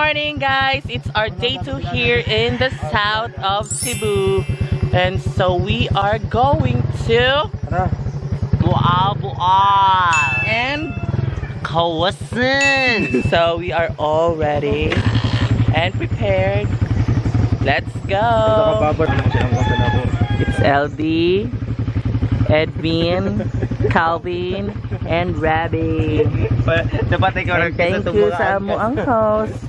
Morning, guys! It's our day 2 here in the south of Cebu. And so we are going to Moalboal and Kawasan. So we are all ready and prepared. Let's go! It's LB, Edwin, Calvin, and Rabbi. And thank you sa amo ang host.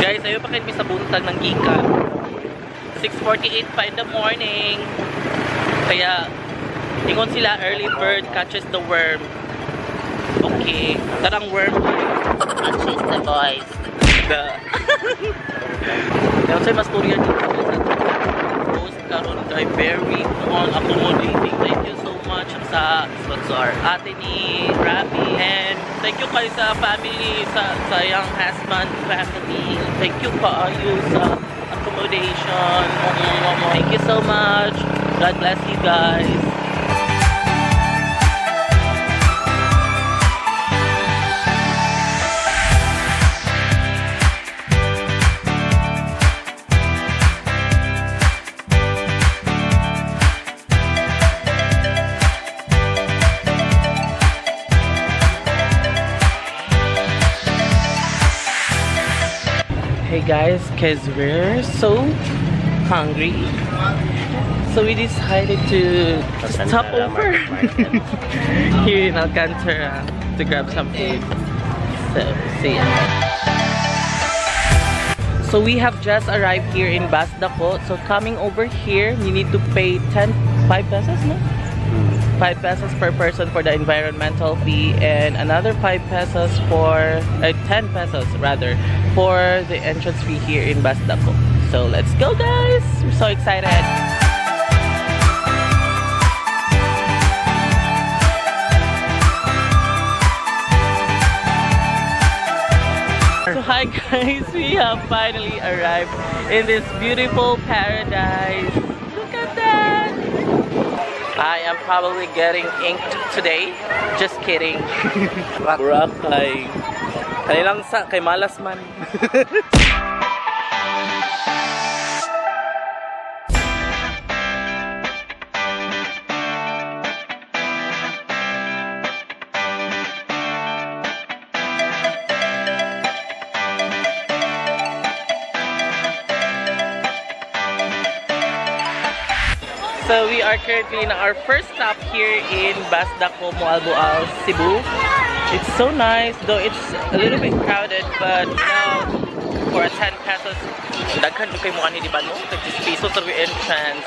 Guys, ayaw pa kayo sa buntag ng gikan. 6:48 pa in the morning. Kaya, ingon sila, early bird catches the worm. Okay, tarang worm. Catches the boys. The... Kaya sa'yo, mas turya dito sa host karon kay very all accommodating. Thank you so much sa Sponsor. Ate ni Rabbi. And thank you kayo sa family, sa young husband family. Thank you kaayo sa accommodation. Thank you so much. God bless you guys. Hey guys, 'cause we're so hungry, so we decided to stop over here in Alcantara to grab some food. So, see ya. So we have just arrived here in Basdako. So coming over here, you need to pay 5 pesos, no? 5 pesos per person for the environmental fee and another 5 pesos for 10 pesos rather for the entrance fee here in Basdako. So let's go, guys! We're so excited! So hi guys, we have finally arrived in this beautiful paradise. Look at that! I am probably getting inked today. Just kidding. Boracay. Kanilang sa kay malas man. So we are currently in our first stop here in Basdako, Moalboal, Cebu. It's so nice, though it's a little bit crowded, but now for a 10 pesos, daghan jud kay mo ani, di ba, no? 30 pesos sa entrance.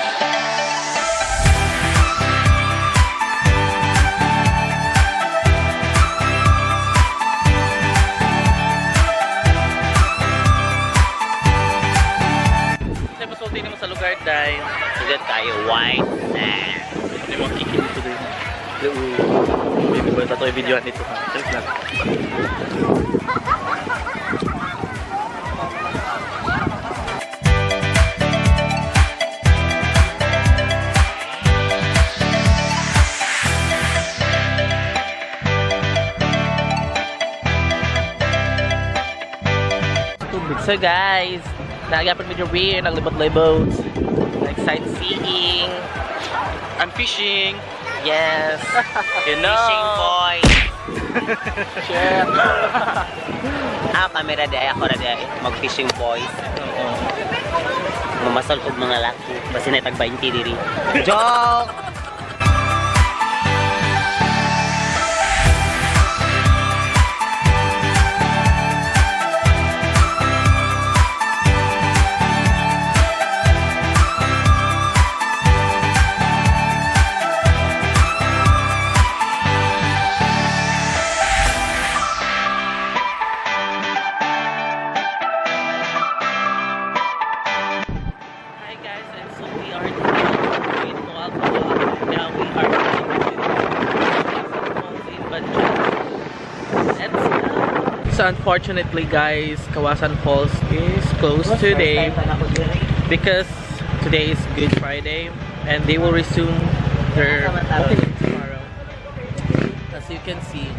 Sa masulti nimo sa lugar, dai. Sugod kayo white sand. Hindi mo kikin dito din. Baby boy, tato video dito. Check lang. So guys, nagyapon medyo weird, naglibot-libot, like sightseeing, I'm fishing. Yes, you know. Fishing boy. Chef. Ah, kamera di ay ako ra di ay mag-fishing boys. Oo. Mamasol og mga laki. Basin na tag 20 diri. Joke! Hi guys, and so we are in Moalboal. Now we are going to Kawasan Falls in Banjul. Let's go! So unfortunately guys, Kawasan Falls is closed today because today is Good Friday and they will resume their opening tomorrow. As you can see,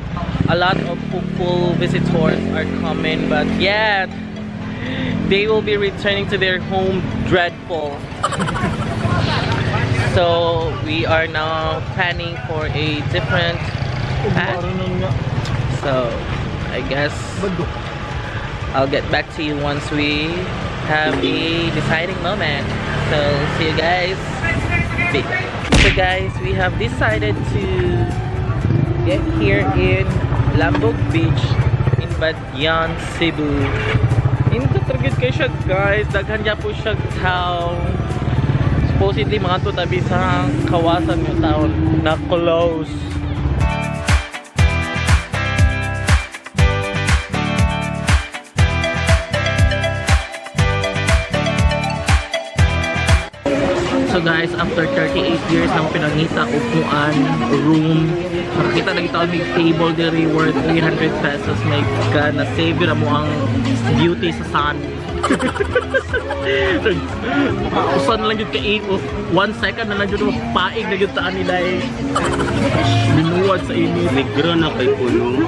a lot of hopeful visitors are coming, but yet they will be returning to their home dreadful. So we are now planning for a different path. So I guess I'll get back to you once we have a deciding moment. So see you guys. So guys, we have decided to get here in Lambog Beach in Badian, Cebu. Indot ra gyud kay siya, guys. Daghan po siya tao. Supposedly mga to tabi sa kawasan ng town na close. So guys, after 38 years na pinangita upuan, room, nakakita na kita may table diri worth 300 pesos. My God, na-save na mo ang beauty sa sun. Usan lang yun ka 1 second na lang yun, paig na yun taan nila eh. Binuwad sa init. Negro na kay puno.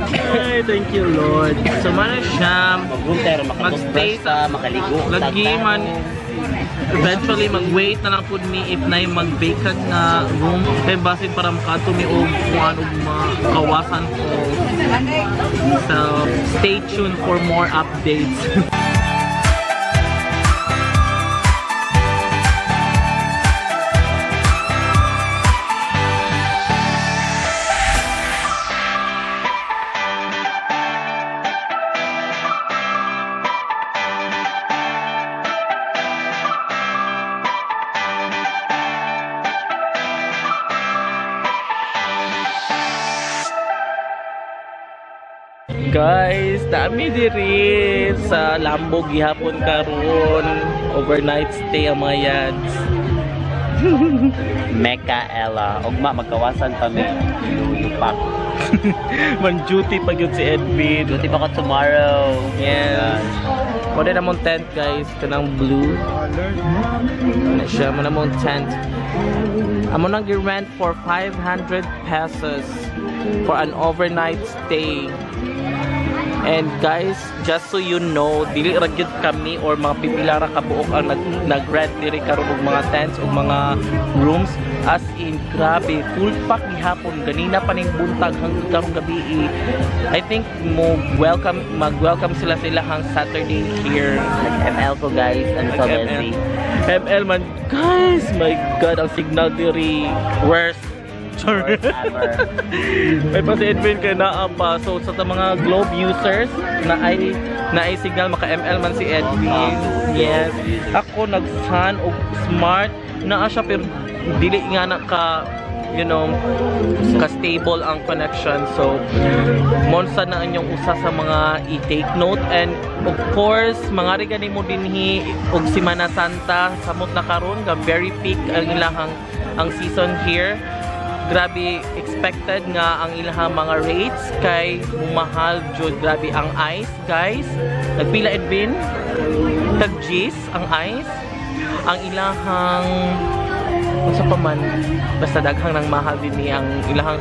Ay, thank you Lord. So mana siya, Magunter, Magstay makatoothbrush ka, makaligo. Lagi man, eventually mag-wait na lang po ni if na yung mag-vacant na room. Kaya basin para makato mi og kuan og makawasan ko. So, stay tuned for more updates. Guys, dami diri sa Lambog gihapon karon. Overnight stay ang mga yads. Mecca Ella. Ugma, magkawasan pa mi. Yupak. Man duty pa gyud si Edwin. Duty pa ko tomorrow. Yes. Mo na mong tent guys, kanang blue. Ano siya, mo na mong tent. Amo nang gi-rent for 500 pesos for an overnight stay. And guys, just so you know, dili ra gyud kami or mga pipila ra kabuok ang nag-rent diri karon og mga tents og mga rooms. As in, grabe, full pack gihapon ganina pa ning buntag hangtod karong gabi. I think mo welcome mag-welcome sila sa ilahang Saturday here. Nag-ML ko guys, I'm so busy. ML man, guys, my God, ang signal diri worst. Worst ever. May pa si Edwin kay naa pa. So sa mga Globe users na ay signal maka ML man si Edwin. Yes. Ako nag-sun og smart naa siya pero dili nga na ka, you know, ka stable ang connection. So monsa na inyong usa sa mga i-take note. And of course, mga ri gani mo dinhi og Semana Santa samot na karon, ga very peak ang ilahang ang season here. Grabe expected nga ang ilahang mga rates kay mumahal jud. Grabe ang ice guys. Nagpila Edwin? Tag G's ang ice. Ang ilahang unsa pa man, basta daghang nang mahal din ni ang ilahang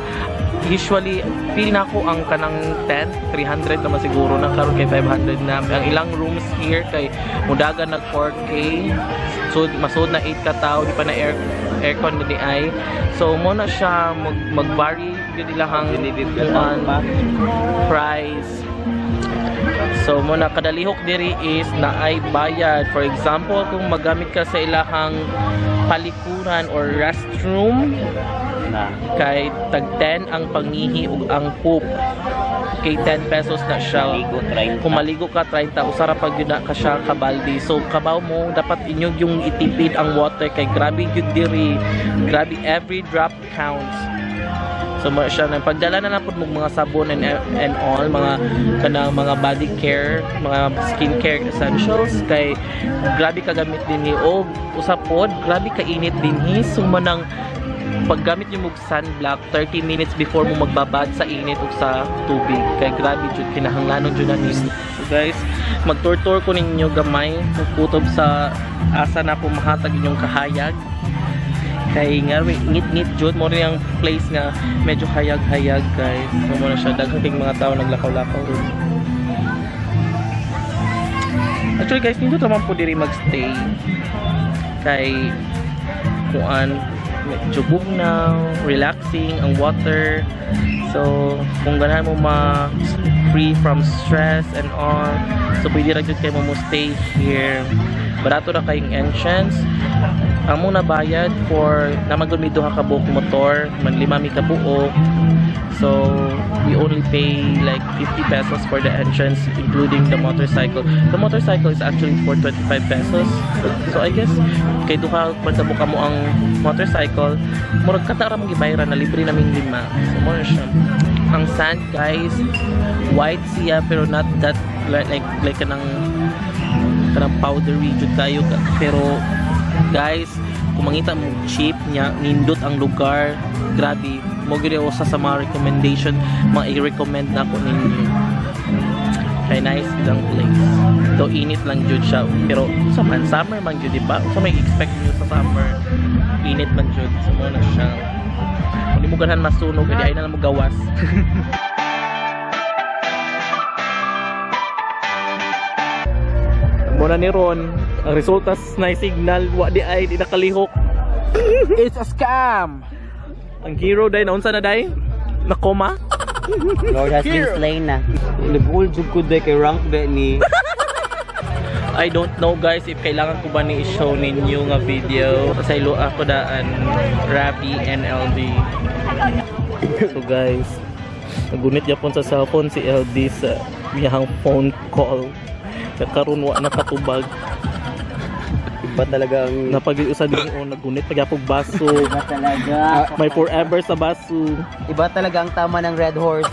usually feel na ako ang kanang tent 300 naman siguro na karon kay 500 na. Ang ilang rooms here kay mudagan nag 4K, so masud na 8 ka tawo, di pa na aircon di ay. So mo na siya mag-vary gyud ilahang price. So mo na kadalihok diri is naay bayad. For example, kung magamit ka sa ilahang palikuran or restroom na kay tag 10 ang pangihi ug ang poop. Kay 10 pesos na siya. Maligo, 30. Kung maligo ka 30, usara pag yun na ka siya kabaldi. So kabaw mo dapat inyo yung itipid ang water kay grabe gyud diri. Grabe, every drop counts. So mo siya na pagdala na lang pud mo mga sabon and all mga kanang mga body care, mga skincare essentials kay grabe ka gamit dinhi og usa pod grabe ka init dinhi. So manang paggamit nimo og sunblock 30 minutes before mo magbabad sa init ug sa tubig kay grabe jud kinahanglanon jud na ni. So guys, magtur-tur ko ninyo gamay kutob sa asa na po mahatag inyong kahayag. Kay nga ngit-ngit jud mo rin ang place nga medyo hayag-hayag, guys. So mo na siya, daghan kay mga tao naglakaw-lakaw ron. Actually, guys, nindot naman po diri magstay. Kay kuan, medyo bugnaw, relaxing ang water. So, kung ganahan mo ma free from stress and all, so pwede ra jud kay mo stay here. Barato ra kayong entrance. Ang mong nabayad for namagod mi duha ka buok motor, man lima mi ka buok. So, we only pay like 50 pesos for the entrance, including the motorcycle. The motorcycle is actually for 25 pesos. So, I guess, kay duha man ka mo ang motorcycle, murag kata ra mong gibayaran na libre naming lima. So, mo na siya. Ang sand, guys, white siya pero not that like kanang powdery jud kayo, pero guys, kung mangita mo cheap nya nindot ang lugar, grabe mo gyud usa sa mga recommendation, mga i-recommend na ako ninyo kay nice lang place. Though init lang jud siya, pero sa man summer man jud, di ba? So may expect niyo sa summer, init man jud. So mo na siya, kung di mo ganahan masunog, edi ay na lang mo gawas. Muna ni Ron, ang resulta na signal, wa di ay di nakalihok. It's a scam! Ang hero day, naunsa na day? Nakoma? Lord has been slain na. Nagbuol jud ko day kay rank be ni. I don't know, guys, if kailangan ko ba ni i-show ninyo nga video. Sa ilo ako daan Rabbi NLD. So guys, nagunit yapon sa cellphone si LD sa iyang phone call. Kakaroon wa nakatubag. Iba talaga ang Napag-usa din o nagunit pagyapog baso. Iba talaga. May forever sa baso. Iba talaga ang tama ng Red Horse.